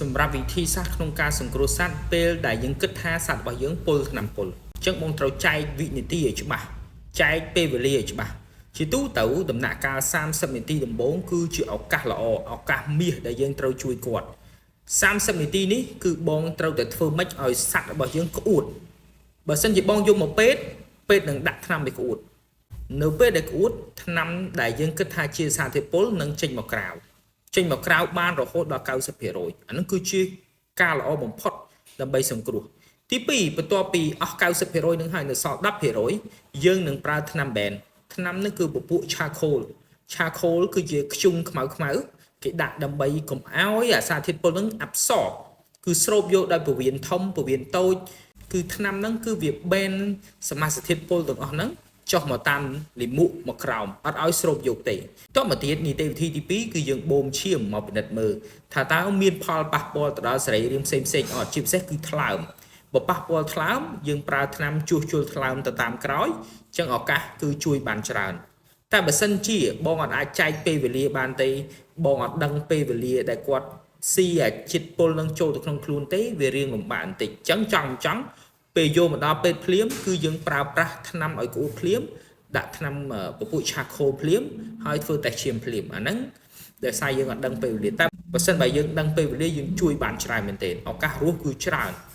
សម្រាប់វិធីសាស្ត្រក្នុងការសង្គ្រោះសត្វពេលដែលយើងគិតថាសត្វរបស់យើងពុលថ្នាំពុលអញ្ចឹងបងត្រូវចែកវិនាទីឲ្យច្បាស់ចែកពេលវេលាឲ្យច្បាស់ជាទូទៅដំណាក់កាល30នាទីដំបូងគឺជាឱកាសល្អឱកាសមាសដែលយើងត្រូវជួយគាត់30នាទីនេះគឺបងត្រូវតែធ្វើម៉េចឲ្យសត្វរបស់យើងក្អួតបើសិនជាបងយកមកពេទ្យពេទ្យនឹងដាក់ថ្នាំឲ្យក្អួតនៅពេលដែលក្អួតថ្នាំដែលយើងគិតថាជាសារធាតុពុលនឹងចេញមកក្រៅចេញមកក្រៅបានរហូតដល់90%អានឹងគឺជាការល្អបំផុតដើម្បីសង្គ្រោះទី2បន្ទាប់ពីអស់90%នឹងហើយនៅសល់10%យើងនឹងប្រើថ្នាំបែនថ្នាំនេះគឺពពួក charcoal charcoal គឺជាធ្យូងខ្មៅខ្មៅគេដាក់ដើម្បីកុំឲ្យអាសារធាតុពុលនឹង absorb គឺស្រូបយកដោយពោះវៀនធំពោះវៀនតូចគឺថ្នាំហ្នឹងគឺវាបែនសមាសធាតុពុលទាំងអស់ហ្នឹងចុះមកតាមលាមកមកក្រោមអត់ឲ្យស្រូបយកទេតមកទៀតនីតិវិធីទី2គឺយើងបូមឈាមមកពិនិត្យមើលថាតើមានផលប៉ះពាល់ទៅដល់សរីរាង្គផ្សេងផ្សេងអត់ជាពិសេសគឺថ្លើមបើប៉ះពាល់ថ្លើមយើងប្រើថ្នាំជួសជុលថ្លើមទៅតាមក្រោយអញ្ចឹងឱកាសគឺជួយបានច្រើនតែបើសិនជាបងអត់អាចចែកពេលវេលាបានទេបងអត់ដឹងពេលវេលាដែលគាត់ស៊ីអាជាតិពុលនឹងចូលទៅក្នុងខ្លួនទេវារៀងលំបាកបន្តិចអញ្ចឹងចង់ចង់ពេលយកមកដល់ពេទ្យភ្លាមគឺយើងប្រើប្រាស់ថ្នាំឲ្យក្អួតភ្លាមដាក់ថ្នាំពពួក charcoal ភ្លាមហើយធ្វើតេស្តឈាមភ្លាមអាហ្នឹងដោយសារយើងអត់ដឹងពេលវេលាតែបើសិនបើយើងដឹងពេលវេលាយើងជួយបានច្រើនមែនទែនឱកាសរស់គឺច្រើន។